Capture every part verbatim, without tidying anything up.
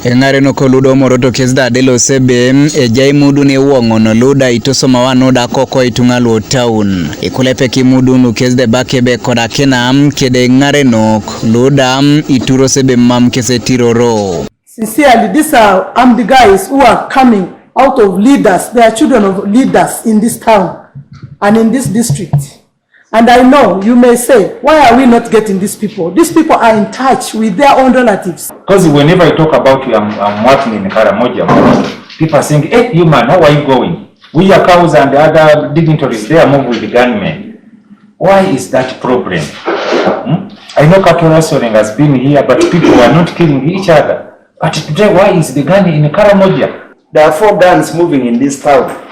Eng'are noko ludo moroto kes da delo sebe, ejai mudun ewong'ono luda itosoma wano da koko itung'a luo taun. Ikulepe ki mudun lu kes de bake be koda kena, kede eng'are nok luda ituro sebe mam kese tiroro. Sincerely, these are armed guys who are coming out of leaders. They are children of leaders in this town and in this district. And I know you may say, "Why are we not getting these people?" These people are in touch with their own relatives. Because whenever I talk about you, I'm, I'm working in Karamoja, people are saying, "Hey, you man, how are you going? We, your cows and other dignitaries, they are moved with the gunmen." Why is that problem? Hmm? I know cattle rustling has been here, but people were not killing each other. But today, why is the gun in Karamoja? There are four guns moving in this town.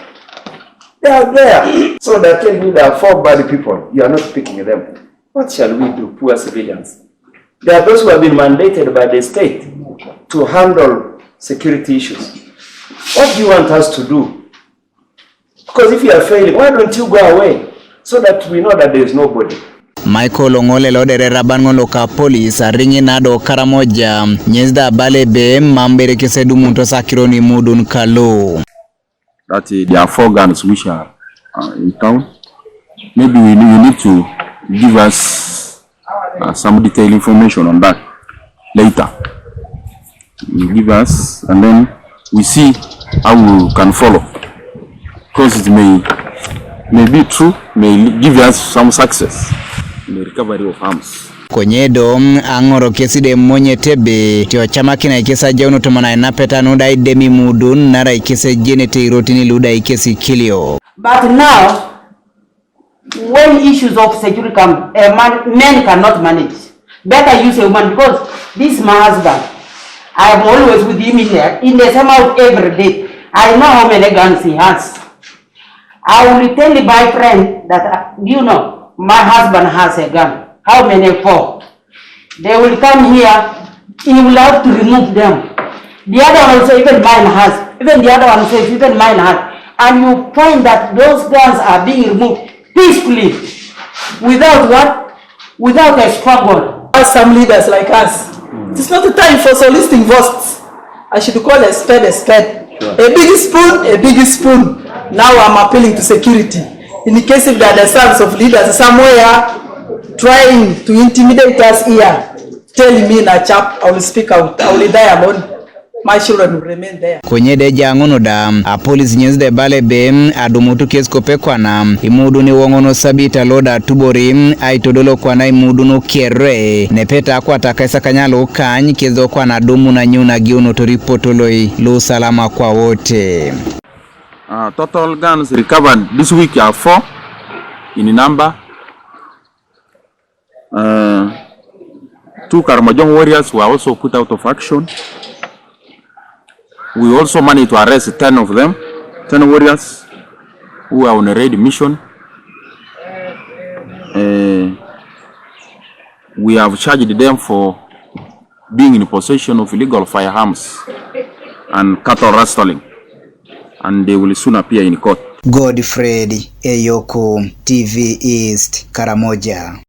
They are there. So they're telling you there are four bad people. You are not picking them. What shall we do, poor civilians? There are those who have been mandated by the state to handle security issues. What do you want us to do? Because if you are failing, why don't you go away so that we know that there is nobody? Michael Ong'ole lodere raban ng'olo ka polis aring'i nado Karamoja, nyizda bale be mambere kese dumunto sakiro ni mudun kalo. That, uh, there are four guns which are, uh, in town. Maybe we, you need to give us, uh, some detailed information on that later. You give us, and then we see how we can follow. Because it may, may be true, may give us some success in the recovery of arms. Konyedo, ang'oro kesi de monye tebe, tio chama kina ikesa jauno tomana inapeta nuda idemi mudun, nara ikese jene te irotini luda ikesi kilio. But now, when issues of security come, a man, men cannot manage. Better use a woman because this is my husband. I am always with him in the, in the same house every day. I know how many guns he has. I will tell my friend that, uh, "Do you know, my husband has a gun." "How many?" "Four." "They will come here, he will have to remove them." The other one also, "Even mine has." Even the other one says, "Even mine has." And you find that those guns are being removed peacefully, without what? Without a struggle. As some leaders like us, it's not the time for soliciting votes. I should call a spade a spade. Sure. A big spoon, a big spoon. Now I'm appealing to security. In case if there are the sons of leaders somewhere trying to intimidate us here, tell me, na chap, I will speak out. I will die alone. My children will remain there. Konye de jang'ono da, a polis nyis de bale be, adumutu kes kope kwana, imudu ni wong'ono sabita loda tubori, aitodolo kwana imudu no kere, nepeta kwa takaisa kanyalo kany, kezo kwana dumu na nyuna giuno to ripotoloi, lo salama kwa wote. Uh, total guns recovered this week are four in number. Uh, two Karamojong warriors were also put out of action. We also managed to arrest ten of them, ten warriors who were on a raid mission. Uh, we have charged them for being in possession of illegal firearms and cattle rustling, and they will soon appear in court. Godfred Eyoko, T V East, Karamoja.